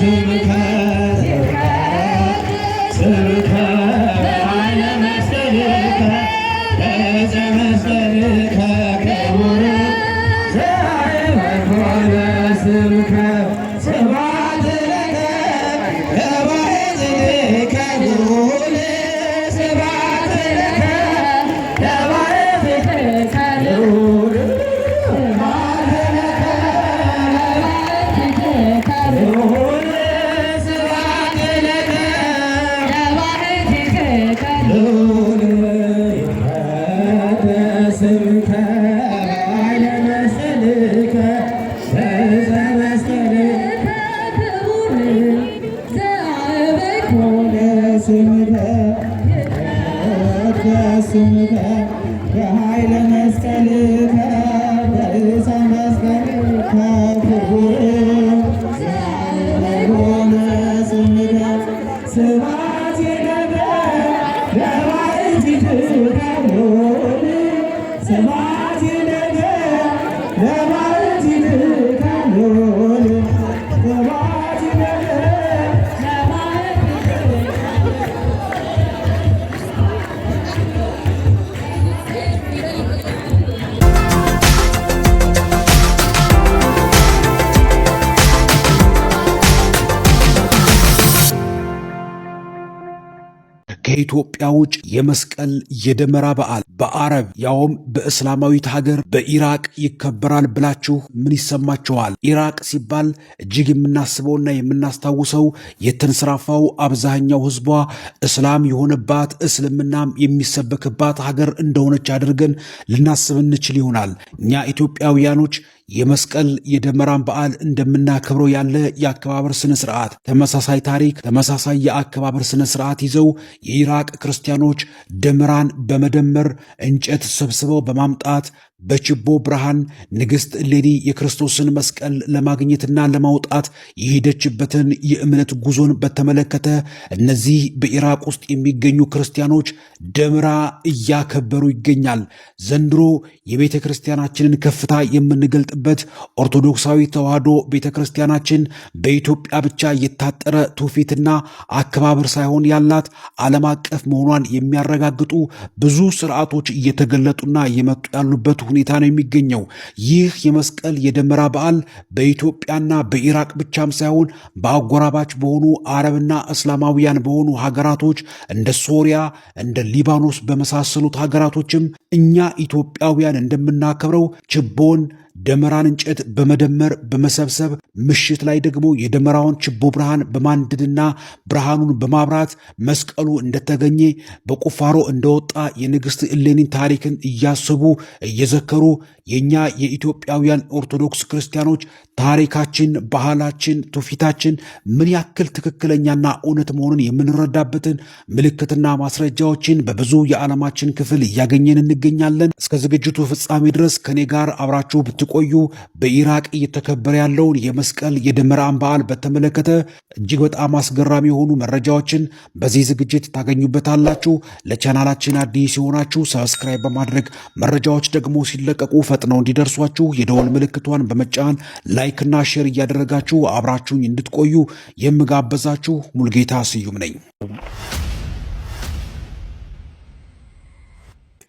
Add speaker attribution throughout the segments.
Speaker 1: ስምከ ስምከ በኃይለ መስቀልከ በዕፀ መስቀልከ ክቡር ዘአእመርኮነ ስምከ ስብሐት ለከ ለባሕቲትከ ልዑል ስብሐት ለከ ለባሕቲትከ ልዑል ስብሐት ለከ ለባሕቲትከ ልዑል ስብሐት ለከ ልዑል ይትቀደስ ስምከ በኃይለ መስቀልከ በዕፀ መስቀልከ ኮነ ስምከ ይትቀደስ ስምከ በኃይለ መስቀልከ በዕፀ መስቀልከ ክቡር ኮነ ስምከ ስብሐት ለከ ለባሕቲትከ ልዑል ስብሐት ለከ ለባሕቲትከ ልዑል ስብሐት ለከ።
Speaker 2: ከኢትዮጵያ ውጭ የመስቀል የደመራ በዓል በአረብ ያውም በእስላማዊት ሀገር በኢራቅ ይከበራል ብላችሁ ምን ይሰማችኋል? ኢራቅ ሲባል እጅግ የምናስበውና የምናስታውሰው የተንሰራፋው አብዛኛው ሕዝቧ እስላም የሆነባት እስልምናም የሚሰበክባት ሀገር እንደሆነች አድርገን ልናስብ እንችል ይሆናል። እኛ ኢትዮጵያውያኖች የመስቀል የደመራን በዓል እንደምናከብረው ያለ የአከባበር ስነ ስርዓት፣ ተመሳሳይ ታሪክ፣ ተመሳሳይ የአከባበር ስነ ስርዓት ይዘው የኢራቅ ክርስቲያኖች ደመራን በመደመር እንጨት ሰብስበው በማምጣት በችቦ ብርሃን ንግሥት እሌኒ የክርስቶስን መስቀል ለማግኘትና ለማውጣት የሄደችበትን የእምነት ጉዞን በተመለከተ እነዚህ በኢራቅ ውስጥ የሚገኙ ክርስቲያኖች ደመራ እያከበሩ ይገኛል። ዘንድሮ የቤተ ክርስቲያናችንን ከፍታ የምንገልጥበት ኦርቶዶክሳዊ ተዋሕዶ ቤተ ክርስቲያናችን በኢትዮጵያ ብቻ የታጠረ ትውፊትና አከባበር ሳይሆን ያላት ዓለም አቀፍ መሆኗን የሚያረጋግጡ ብዙ ስርዓቶች እየተገለጡና እየመጡ ያሉበት ሁኔታ ነው የሚገኘው። ይህ የመስቀል የደመራ በዓል በኢትዮጵያና በኢራቅ ብቻም ሳይሆን በአጎራባች በሆኑ አረብና እስላማውያን በሆኑ ሀገራቶች እንደ ሶሪያ፣ እንደ ሊባኖስ በመሳሰሉት ሀገራቶችም እኛ ኢትዮጵያውያን እንደምናከብረው ችቦን ደመራን እንጨት በመደመር በመሰብሰብ ምሽት ላይ ደግሞ የደመራውን ችቦ ብርሃን በማንደድና ብርሃኑን በማብራት መስቀሉ እንደተገኘ በቁፋሮ እንደወጣ የንግሥት እሌኒን ታሪክን እያሰቡ እየዘከሩ የእኛ የኢትዮጵያውያን ኦርቶዶክስ ክርስቲያኖች ታሪካችን፣ ባህላችን፣ ትውፊታችን ምን ያክል ትክክለኛና እውነት መሆኑን የምንረዳበትን ምልክትና ማስረጃዎችን በብዙ የዓለማችን ክፍል እያገኘን እንገኛለን። እስከ ዝግጅቱ ፍጻሜ ድረስ ከኔ ጋር አብራችሁ ብትቆዩ በኢራቅ እየተከበረ ያለውን የመስቀል የደመራን በዓል በተመለከተ እጅግ በጣም አስገራሚ የሆኑ መረጃዎችን በዚህ ዝግጅት ታገኙበታላችሁ። ለቻናላችን አዲስ የሆናችሁ subscribe በማድረግ መረጃዎች ደግሞ ሲለቀቁ ፈጥነው እንዲደርሷችሁ የደወል ምልክቷን በመጫን like ና share እያደረጋችሁ አብራችሁኝ እንድትቆዩ የምጋበዛችሁ ሙልጌታ ስዩም ነኝ።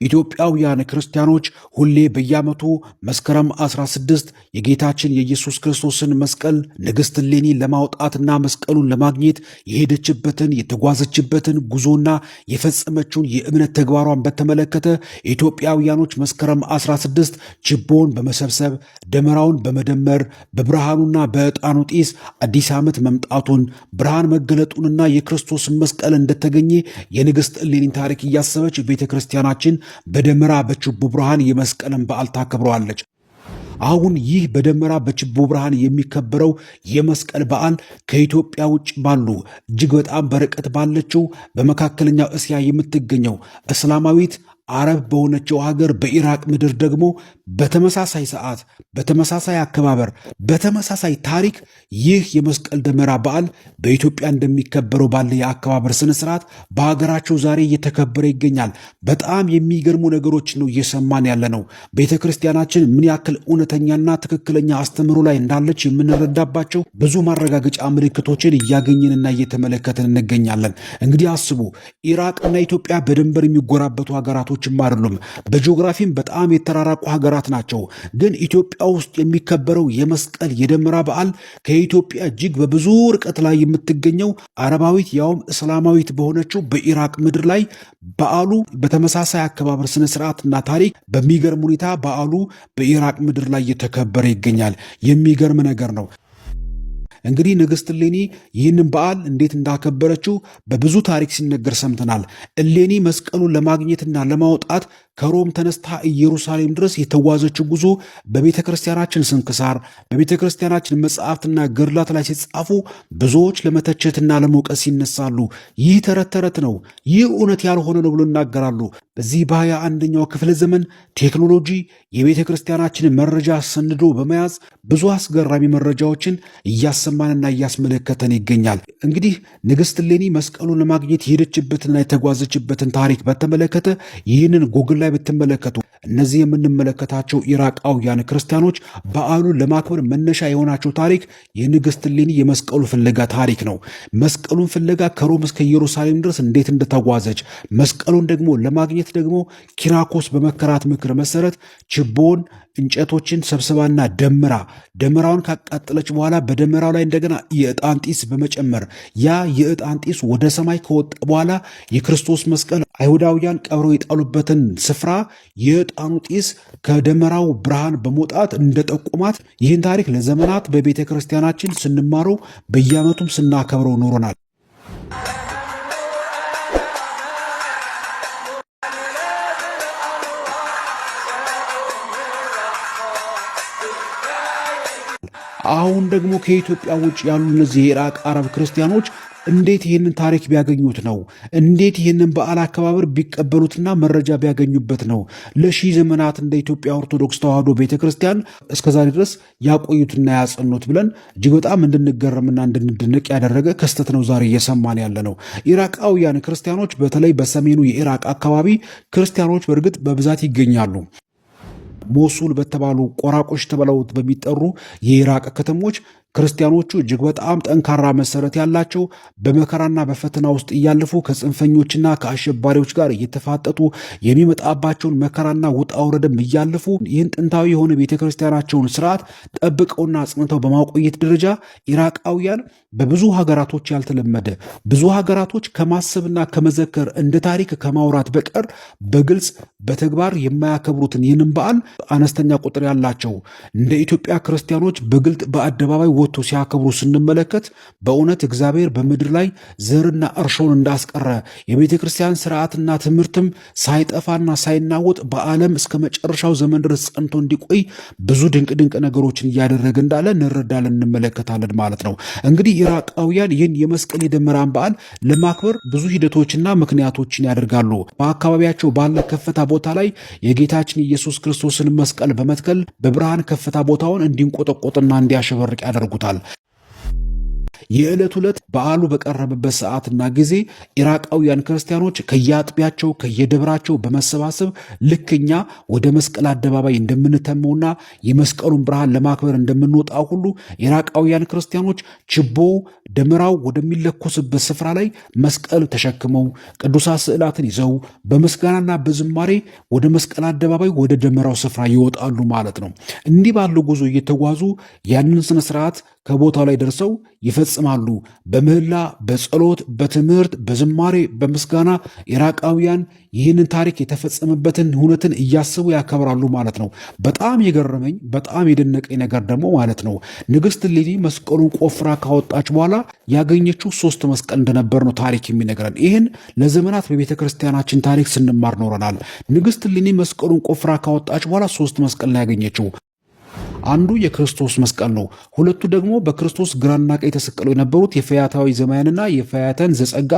Speaker 2: ኢትዮጵያውያን ክርስቲያኖች ሁሌ በየዓመቱ መስከረም 16 የጌታችን የኢየሱስ ክርስቶስን መስቀል ንግሥት እሌኒ ለማውጣትና መስቀሉን ለማግኘት የሄደችበትን የተጓዘችበትን ጉዞና የፈጸመችውን የእምነት ተግባሯን በተመለከተ ኢትዮጵያውያኖች መስከረም 16 ችቦውን በመሰብሰብ ደመራውን በመደመር በብርሃኑና በዕጣኑ ጢስ አዲስ ዓመት መምጣቱን ብርሃን መገለጡንና የክርስቶስን መስቀል እንደተገኘ የንግሥት እሌኒን ታሪክ እያሰበች ቤተ ክርስቲያናችን በደመራ በችቦ ብርሃን የመስቀልን በዓል ታከብረዋለች። አሁን ይህ በደመራ በችቦ ብርሃን የሚከበረው የመስቀል በዓል ከኢትዮጵያ ውጭ ባሉ እጅግ በጣም በርቀት ባለችው በመካከለኛው እስያ የምትገኘው እስላማዊት አረብ በሆነችው ሀገር በኢራቅ ምድር ደግሞ በተመሳሳይ ሰዓት፣ በተመሳሳይ አከባበር፣ በተመሳሳይ ታሪክ ይህ የመስቀል ደመራ በዓል በኢትዮጵያ እንደሚከበረው ባለ የአከባበር ስነ ስርዓት በሀገራቸው ዛሬ እየተከበረ ይገኛል። በጣም የሚገርሙ ነገሮች ነው እየሰማን ያለ ነው። ቤተ ክርስቲያናችን ምን ያክል እውነተኛና ትክክለኛ አስተምህሮ ላይ እንዳለች የምንረዳባቸው ብዙ ማረጋገጫ ምልክቶችን እያገኘንና እየተመለከትን እንገኛለን። እንግዲህ አስቡ፣ ኢራቅና ኢትዮጵያ በድንበር የሚጎራበቱ ሀገራቶችም አይደሉም። በጂኦግራፊም በጣም የተራራቁ ሀገራት ናቸው። ግን ኢትዮጵያ ውስጥ የሚከበረው የመስቀል የደመራ በዓል ከኢትዮጵያ እጅግ በብዙ ርቀት ላይ የምትገኘው አረባዊት ያውም እስላማዊት በሆነችው በኢራቅ ምድር ላይ በዓሉ በተመሳሳይ አከባበር ስነ ስርዓትና ታሪክ በሚገርም ሁኔታ በዓሉ በኢራቅ ምድር ላይ እየተከበረ ይገኛል። የሚገርም ነገር ነው። እንግዲህ ንግሥት እሌኒ ይህንን በዓል እንዴት እንዳከበረችው በብዙ ታሪክ ሲነገር ሰምተናል። እሌኒ መስቀሉን ለማግኘትና ለማውጣት ከሮም ተነስታ ኢየሩሳሌም ድረስ የተጓዘችው ጉዞ በቤተ ክርስቲያናችን ስንክሳር፣ በቤተ ክርስቲያናችን መጽሐፍትና ገድላት ላይ ሲጻፉ ብዙዎች ለመተቸትና ለመውቀስ ይነሳሉ። ይህ ተረት ተረት ነው፣ ይህ እውነት ያልሆነ ነው ብሎ ይናገራሉ። በዚህ በ21ኛው ክፍለ ዘመን ቴክኖሎጂ የቤተ ክርስቲያናችንን መረጃ ሰንዶ በመያዝ ብዙ አስገራሚ መረጃዎችን እያሰማንና እያስመለከተን ይገኛል። እንግዲህ ንግሥት እሌኒ መስቀሉን ለማግኘት የሄደችበትና የተጓዘችበትን ታሪክ በተመለከተ ይህንን ጎግል ላይ ብትመለከቱ እነዚህ የምንመለከታቸው ኢራቃውያን ክርስቲያኖች በዓሉን ለማክበር መነሻ የሆናቸው ታሪክ የንግሥት እሌኒ የመስቀሉ ፍለጋ ታሪክ ነው። መስቀሉን ፍለጋ ከሮም እስከ ኢየሩሳሌም ድረስ እንዴት እንደተጓዘች፣ መስቀሉን ደግሞ ለማግኘት ደግሞ ኪራኮስ በመከራት ምክር መሰረት ችቦን እንጨቶችን ሰብስባና ደምራ ደመራውን ካቃጠለች በኋላ በደመራው ላይ እንደገና የዕጣን ጢስ በመጨመር ያ የዕጣን ጢስ ወደ ሰማይ ከወጣ በኋላ የክርስቶስ መስቀል አይሁዳውያን ቀብረው የጣሉበትን ስፍራ የዕጣኑ ጢስ ከደመራው ብርሃን በመውጣት እንደጠቁማት ይህን ታሪክ ለዘመናት በቤተ ክርስቲያናችን ስንማረው በየዓመቱም ስናከብረው ኖሮናል። አሁን ደግሞ ከኢትዮጵያ ውጭ ያሉ እነዚህ የኢራቅ አረብ ክርስቲያኖች እንዴት ይህንን ታሪክ ቢያገኙት ነው? እንዴት ይህንን በዓል አከባበር ቢቀበሉትና መረጃ ቢያገኙበት ነው? ለሺህ ዘመናት እንደ ኢትዮጵያ ኦርቶዶክስ ተዋሕዶ ቤተ ክርስቲያን እስከዛሬ ድረስ ያቆዩትና ያጸኑት ብለን እጅግ በጣም እንድንገረምና እንድንድንቅ ያደረገ ክስተት ነው ዛሬ እየሰማን ያለ ነው። ኢራቃውያን ክርስቲያኖች በተለይ በሰሜኑ የኢራቅ አካባቢ ክርስቲያኖች በእርግጥ በብዛት ይገኛሉ። ሞሱል በተባሉ ቆራቆሽ ተብለው በሚጠሩ የኢራቅ ከተሞች ክርስቲያኖቹ እጅግ በጣም ጠንካራ መሰረት ያላቸው በመከራና በፈተና ውስጥ እያለፉ ከጽንፈኞችና ከአሸባሪዎች ጋር እየተፋጠጡ የሚመጣባቸውን መከራና ውጣ ውረድም እያለፉ ይህን ጥንታዊ የሆነ ቤተክርስቲያናቸውን ስርዓት ጠብቀውና አጽንተው በማቆየት ደረጃ ኢራቃውያን በብዙ ሀገራቶች ያልተለመደ ብዙ ሀገራቶች ከማሰብና ከመዘከር እንደ ታሪክ ከማውራት በቀር በግልጽ በተግባር የማያከብሩትን ይህንን በዓል አነስተኛ ቁጥር ያላቸው እንደ ኢትዮጵያ ክርስቲያኖች በግልጥ በአደባባይ ወጥቶ ሲያከብሩ ስንመለከት በእውነት እግዚአብሔር በምድር ላይ ዘርና እርሾን እንዳስቀረ የቤተ ክርስቲያን ስርዓትና ትምህርትም ሳይጠፋና ሳይናወጥ በዓለም እስከ መጨረሻው ዘመን ድረስ ጸንቶ እንዲቆይ ብዙ ድንቅ ድንቅ ነገሮችን እያደረገ እንዳለ እንረዳለን፣ እንመለከታለን ማለት ነው። እንግዲህ ኢራቃውያን ይህን የመስቀል የደመራን በዓል ለማክበር ብዙ ሂደቶችና ምክንያቶችን ያደርጋሉ። በአካባቢያቸው ባለ ከፍታ ቦታ ላይ የጌታችን ኢየሱስ ክርስቶስን መስቀል በመትከል በብርሃን ከፍታ ቦታውን እንዲንቆጠቆጥና እንዲያሸበርቅ ያደርጉታል። የዕለት ዕለት በዓሉ በቀረበበት ሰዓትና ጊዜ ኢራቃውያን ክርስቲያኖች ከየአጥቢያቸው ከየደብራቸው በመሰባሰብ ልክ እኛ ወደ መስቀል አደባባይ እንደምንተመውና የመስቀሉን ብርሃን ለማክበር እንደምንወጣ ሁሉ ኢራቃውያን ክርስቲያኖች ችቦ ደመራው ወደሚለኮስበት ስፍራ ላይ መስቀል ተሸክመው ቅዱሳት ስዕላትን ይዘው በምስጋናና በዝማሬ ወደ መስቀል አደባባይ ወደ ደመራው ስፍራ ይወጣሉ ማለት ነው። እንዲህ ባለው ጉዞ እየተጓዙ ያንን ስነ ስርዓት ከቦታው ላይ ደርሰው ይፈጽማሉ። በምህላ በጸሎት፣ በትምህርት፣ በዝማሬ፣ በምስጋና ኢራቃውያን ይህንን ታሪክ የተፈጸመበትን ሁነትን እያሰቡ ያከብራሉ ማለት ነው። በጣም የገረመኝ በጣም የደነቀኝ ነገር ደግሞ ማለት ነው ንግሥት እሌኒ መስቀሉን ቆፍራ ካወጣች በኋላ ያገኘችው ሶስት መስቀል እንደነበር ነው ታሪክ የሚነግረን። ይህን ለዘመናት በቤተ ክርስቲያናችን ታሪክ ስንማር ኖረናል። ንግሥት እሌኒ መስቀሉን ቆፍራ ካወጣች በኋላ ሶስት መስቀል ነው ያገኘችው። አንዱ የክርስቶስ መስቀል ነው። ሁለቱ ደግሞ በክርስቶስ ግራና ቀኝ ተሰቅለው የነበሩት የፈያታዊ ዘማያንና የፈያተን ዘጸጋ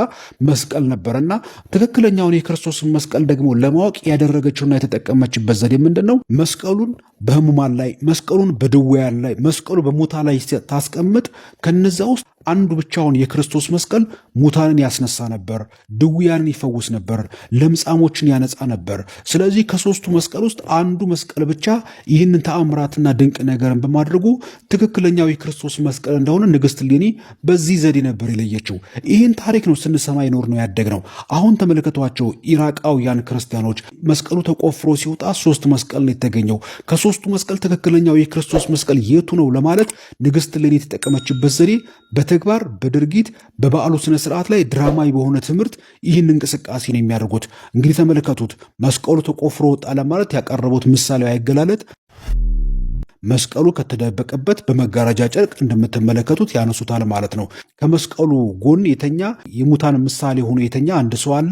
Speaker 2: መስቀል ነበርና ትክክለኛውን የክርስቶስን መስቀል ደግሞ ለማወቅ ያደረገችውና የተጠቀመችበት ዘዴ ምንድን ነው? መስቀሉን በህሙማን ላይ፣ መስቀሉን በድውያን ላይ፣ መስቀሉ በሙታን ላይ ታስቀምጥ ከነዛ ውስጥ አንዱ ብቻውን የክርስቶስ መስቀል ሙታንን ያስነሳ ነበር፣ ድውያንን ይፈውስ ነበር፣ ለምጻሞችን ያነጻ ነበር። ስለዚህ ከሶስቱ መስቀል ውስጥ አንዱ መስቀል ብቻ ይህንን ተአምራትና ድንቅ ነገርን በማድረጉ ትክክለኛው የክርስቶስ መስቀል እንደሆነ ንግሥት እሌኒ በዚህ ዘዴ ነበር የለየችው። ይህን ታሪክ ነው ስንሰማ ይኖር ነው ያደግ ነው። አሁን ተመልከቷቸው፣ ኢራቃውያን ክርስቲያኖች መስቀሉ ተቆፍሮ ሲወጣ ሶስት መስቀል ነው የተገኘው። ከሶስቱ መስቀል ትክክለኛው የክርስቶስ መስቀል የቱ ነው ለማለት ንግሥት እሌኒ የተጠቀመችበት ዘዴ በተግባር በድርጊት በበዓሉ ስነ ስርዓት ላይ ድራማዊ በሆነ ትምህርት ይህን እንቅስቃሴ ነው የሚያደርጉት። እንግዲህ ተመልከቱት። መስቀሉ ተቆፍሮ ወጣ ለማለት ያቀረቡት ምሳሌያዊ አገላለጥ መስቀሉ ከተደበቀበት በመጋረጃ ጨርቅ እንደምትመለከቱት ያነሱታል ማለት ነው። ከመስቀሉ ጎን የተኛ የሙታን ምሳሌ ሆኖ የተኛ አንድ ሰው አለ።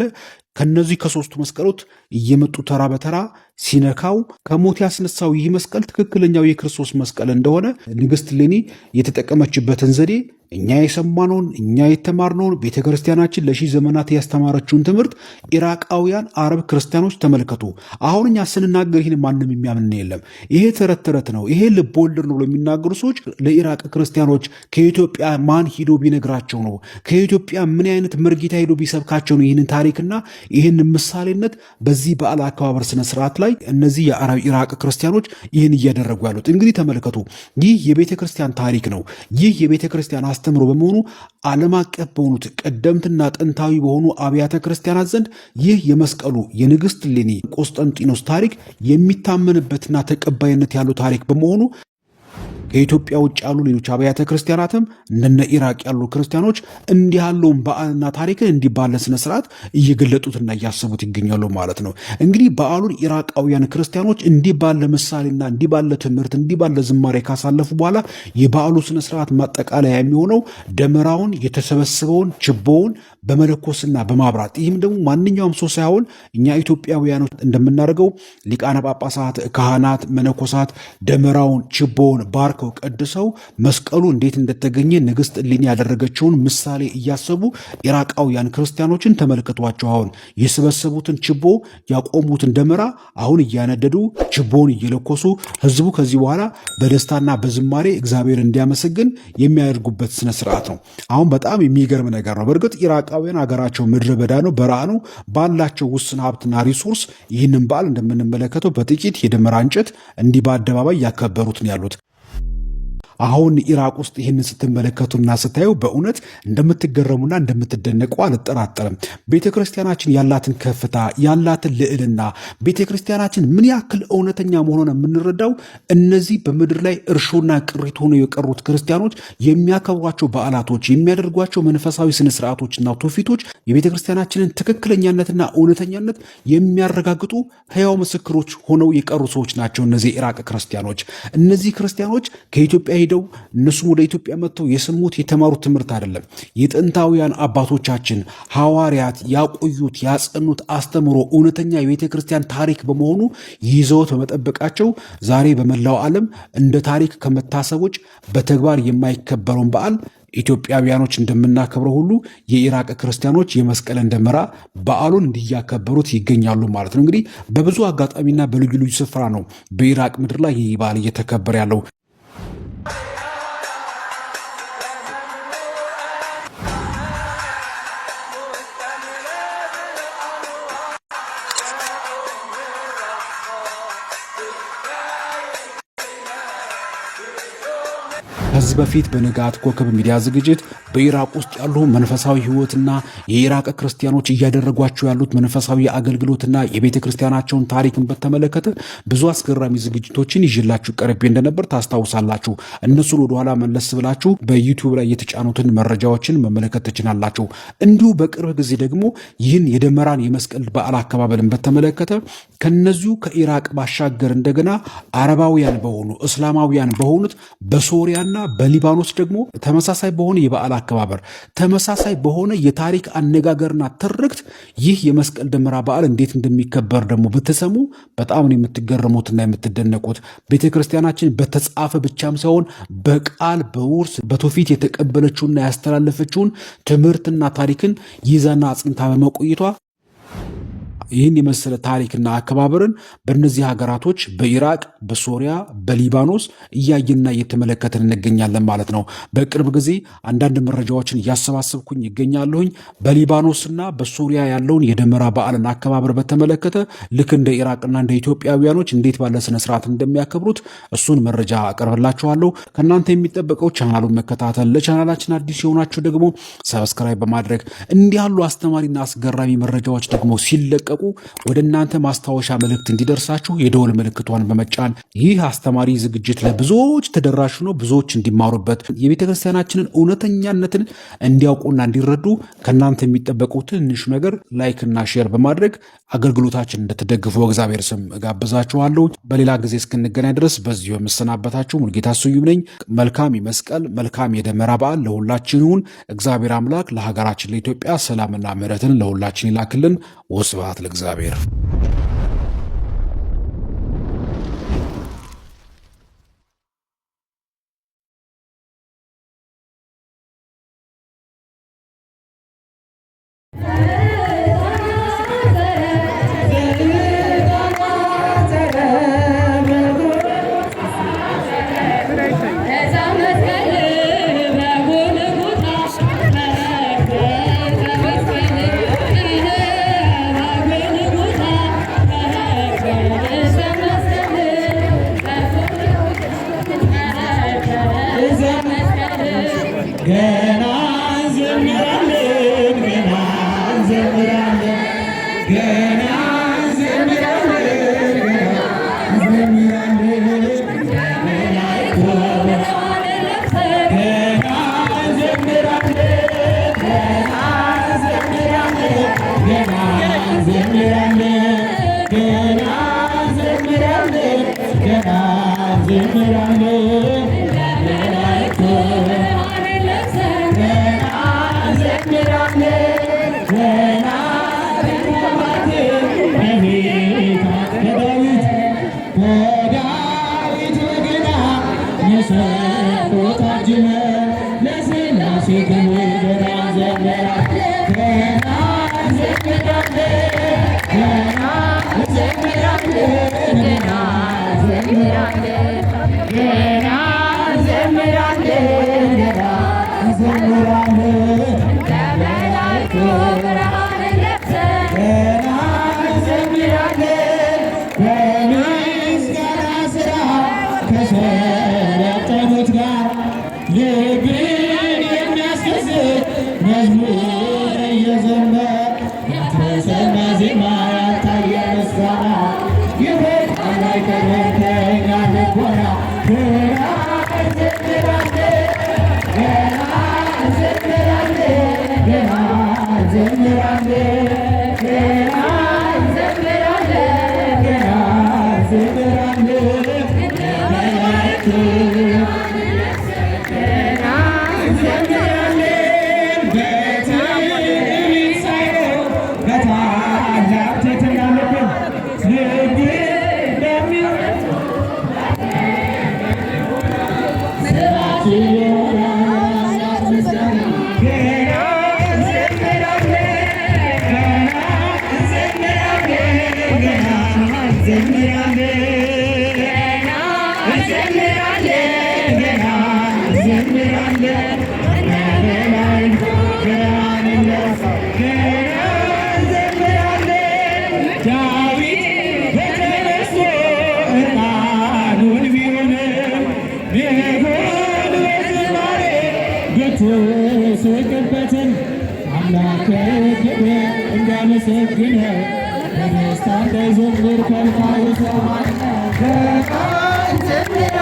Speaker 2: ከነዚህ ከሶስቱ መስቀሎች እየመጡ ተራ በተራ ሲነካው ከሞት ያስነሳው ይህ መስቀል ትክክለኛው የክርስቶስ መስቀል እንደሆነ ንግሥት እሌኒ የተጠቀመችበትን ዘዴ እኛ የሰማነውን እኛ የተማርነውን ቤተ ክርስቲያናችን ለሺህ ዘመናት ያስተማረችውን ትምህርት ኢራቃውያን አረብ ክርስቲያኖች ተመልከቱ። አሁን እኛ ስንናገር ይህን ማንም የሚያምን የለም። ይሄ ተረት ተረት ነው፣ ይሄ ልብ ወለድ ነው ብሎ የሚናገሩ ሰዎች ለኢራቅ ክርስቲያኖች ከኢትዮጵያ ማን ሂዶ ቢነግራቸው ነው? ከኢትዮጵያ ምን አይነት መርጌታ ሂዶ ቢሰብካቸው ነው ይህንን ታሪክና ይህን ምሳሌነት በዚህ በዓል አከባበር ስነስርዓት ላይ እነዚህ የአረብ ኢራቅ ክርስቲያኖች ይህን እያደረጉ ያሉት? እንግዲህ ተመልከቱ። ይህ የቤተ ክርስቲያን ታሪክ ነው። ይህ የቤተ ክርስቲያን አስተምሮ በመሆኑ ዓለም አቀፍ በሆኑት ቀደምትና ጥንታዊ በሆኑ አብያተ ክርስቲያናት ዘንድ ይህ የመስቀሉ የንግሥት እሌኒ ቆስጠንጢኖስ ታሪክ የሚታመንበትና ተቀባይነት ያለው ታሪክ በመሆኑ ከኢትዮጵያ ውጭ ያሉ ሌሎች አብያተ ክርስቲያናትም እንደነ ኢራቅ ያሉ ክርስቲያኖች እንዲህ ያለውን በዓልና ታሪክን እንዲህ ባለ ስነ ስርዓት እየገለጡትና እያሰቡት ይገኛሉ ማለት ነው። እንግዲህ በዓሉን ኢራቃውያን ክርስቲያኖች እንዲህ ባለ ምሳሌና እንዲህ ባለ ትምህርት እንዲህ ባለ ዝማሬ ካሳለፉ በኋላ የበዓሉ ስነ ስርዓት ማጠቃለያ የሚሆነው ደመራውን የተሰበሰበውን ችቦውን በመለኮስና በማብራት ይህም ደግሞ ማንኛውም ሰው ሳይሆን እኛ ኢትዮጵያውያኖች እንደምናደርገው ሊቃነ ጳጳሳት፣ ካህናት፣ መነኮሳት ደመራውን ችቦውን ባርከው ቀድሰው መስቀሉ እንዴት እንደተገኘ ንግሥት እሌኒ ያደረገችውን ምሳሌ እያሰቡ ኢራቃውያን ክርስቲያኖችን ተመልክቷቸው አሁን የሰበሰቡትን ችቦ ያቆሙትን ደመራ አሁን እያነደዱ ችቦውን እየለኮሱ ህዝቡ ከዚህ በኋላ በደስታና በዝማሬ እግዚአብሔር እንዲያመሰግን የሚያደርጉበት ስነ ስርዓት ነው። አሁን በጣም የሚገርም ነገር ነው። በእርግጥ ኢራቃውያን ሀገራቸው ምድረ በዳ ነው፣ በረሃ ነው። ባላቸው ውስን ሀብትና resource ይህንን በዓል እንደምንመለከተው በጥቂት የደመራ እንጨት እንዲህ በአደባባይ እያከበሩት ነው ያሉት። አሁን ኢራቅ ውስጥ ይህንን ስትመለከቱና ስታዩ በእውነት እንደምትገረሙና እንደምትደነቁ አልጠራጠርም። ቤተ ክርስቲያናችን ያላትን ከፍታ ያላትን ልዕልና ቤተ ክርስቲያናችን ምን ያክል እውነተኛ መሆኗን የምንረዳው እነዚህ በምድር ላይ እርሾና ቅሪት ሆነው የቀሩት ክርስቲያኖች የሚያከብሯቸው በዓላቶች፣ የሚያደርጓቸው መንፈሳዊ ስነስርዓቶችና ትውፊቶች የቤተ ክርስቲያናችንን ትክክለኛነትና እውነተኛነት የሚያረጋግጡ ሕያው ምስክሮች ሆነው የቀሩ ሰዎች ናቸው። እነዚህ የኢራቅ ክርስቲያኖች እነዚህ ክርስቲያኖች ከኢትዮጵያ ሄደው እነሱም ወደ ኢትዮጵያ መጥተው የሰሙት የተማሩት ትምህርት አይደለም። የጥንታውያን አባቶቻችን ሐዋርያት ያቆዩት ያጸኑት አስተምሮ እውነተኛ የቤተ ክርስቲያን ታሪክ በመሆኑ ይዘውት በመጠበቃቸው ዛሬ በመላው ዓለም እንደ ታሪክ ከመታሰብ ውጭ በተግባር የማይከበረውን በዓል ኢትዮጵያውያኖች እንደምናከብረው ሁሉ የኢራቅ ክርስቲያኖች የመስቀልን ደመራ በዓሉን እንዲያከበሩት ይገኛሉ ማለት ነው። እንግዲህ በብዙ አጋጣሚና በልዩ ልዩ ስፍራ ነው በኢራቅ ምድር ላይ ይህ በዓል እየተከበረ ያለው። ከዚህ በፊት በንጋት ኮከብ ሚዲያ ዝግጅት በኢራቅ ውስጥ ያሉ መንፈሳዊ ሕይወትና የኢራቅ ክርስቲያኖች እያደረጓቸው ያሉት መንፈሳዊ አገልግሎትና የቤተ ክርስቲያናቸውን ታሪክን በተመለከተ ብዙ አስገራሚ ዝግጅቶችን ይዤላችሁ ቀርቤ እንደነበር ታስታውሳላችሁ። እነሱን ወደኋላ መለስ ብላችሁ በዩቲዩብ ላይ የተጫኑትን መረጃዎችን መመለከት ትችላላችሁ። እንዲሁ በቅርብ ጊዜ ደግሞ ይህን የደመራን የመስቀል በዓል አከባበልን በተመለከተ ከነዚሁ ከኢራቅ ባሻገር እንደገና አረባውያን በሆኑ እስላማውያን በሆኑት በሶሪያና በሊባኖስ ደግሞ ተመሳሳይ በሆነ የበዓል አከባበር፣ ተመሳሳይ በሆነ የታሪክ አነጋገርና ትርክት ይህ የመስቀል ደመራ በዓል እንዴት እንደሚከበር ደግሞ ብትሰሙ በጣም ነው የምትገረሙትና የምትደነቁት። ቤተ ክርስቲያናችን በተጻፈ ብቻም ሳይሆን በቃል፣ በውርስ፣ በትውፊት የተቀበለችውና ያስተላለፈችውን ትምህርትና ታሪክን ይዛና አጽንታ በመቆየቷ ይህን የመሰለ ታሪክና አከባበርን በእነዚህ ሀገራቶች በኢራቅ፣ በሶሪያ፣ በሊባኖስ እያየንና እየተመለከትን እንገኛለን ማለት ነው። በቅርብ ጊዜ አንዳንድ መረጃዎችን እያሰባሰብኩኝ ይገኛለሁኝ። በሊባኖስና በሶሪያ ያለውን የደመራ በዓልን አከባበር በተመለከተ ልክ እንደ ኢራቅና እንደ ኢትዮጵያውያኖች እንዴት ባለ ስነስርዓት እንደሚያከብሩት እሱን መረጃ አቀርብላችኋለሁ። ከእናንተ የሚጠበቀው ቻናሉን መከታተል፣ ለቻናላችን አዲስ የሆናችሁ ደግሞ subscribe በማድረግ እንዲህ ያሉ አስተማሪና አስገራሚ መረጃዎች ደግሞ ሲለቀቁ ወደ እናንተ ማስታወሻ መልእክት እንዲደርሳችሁ የደወል ምልክቷን በመጫን ይህ አስተማሪ ዝግጅት ለብዙዎች ተደራሽ ነው፣ ብዙዎች እንዲማሩበት፣ የቤተ ክርስቲያናችንን እውነተኛነትን እንዲያውቁና እንዲረዱ ከእናንተ የሚጠበቀው ትንሹ ነገር like ና share በማድረግ አገልግሎታችን እንድትደግፉ በእግዚአብሔር ስም እጋብዛችኋለሁ። በሌላ ጊዜ እስክንገናኝ ድረስ በዚሁ የምሰናበታችሁ ሙልጌታ ስዩም ነኝ። መልካም የመስቀል፣ መልካም የደመራ በዓል ለሁላችን ይሁን። እግዚአብሔር አምላክ ለሀገራችን ለኢትዮጵያ ሰላምና ምሕረትን ለሁላችን ይላክልን። ወስብሐት ለእግዚአብሔር።
Speaker 1: ገና እንዘምራለን፣ ገና እንዘምራለን፣ ገና እንዘምራለን፣ ገና እንዘምራለን፣ ገና እንዘምራለን፣ ገና እንዘምራለን፣ ገና እንዘምራለን፣ ገና እንዘምራለን፣ ገና እንዘምራለን። በዳዊት በገና መሰንቆ ታጅበ ለሥላሴ ክብር ገና እንዘምራለን፣ ገና እንዘምራለን፣ ገና እንዘምራለን፣ ገና እንዘምራለን፣ ገና እንዘምራለን፣ ገና እንዘምራለን፣ ገና እንዘምራለን። በምስጋና ሥራ ከሰለጠኑት ጋር ልብን የሚያስደስት መዝሙር እየዘመር ያልተሰማ ዜማ፣ ያልታየ ምስጋና ይወጣል አይቀርም ከእኛ ልቦና። ገና እንዘምራለን፣ ገና እንዘምራለን፣ ገና እንዘምራለን፣ ገና እንዘምራለን፣ ገና እንዘምራለን። ገና እንዘምራለን፣ በትዕቢት ሳይሆን በታላቅ ትሕትና ልብን ልብን በሚወድ ገና እንዘምራለን፣ ገና እንዘምራለን፣ ገና እንዘምራለን፣ እንዘምራለን፣ ገና እንዘምራለን፣ በመላእክት ገና እንዘምራለን። ዳዊት በተመስጦ ዕጣኑን ቢሆንም ቢሆን በዝማሬ ብትስቅበትም አምላክ ክብር እንዲያመሰግነው በደስታ እንዳይዘምር ከልካዩ ሰው ማነው? ገና እንዘምራለን።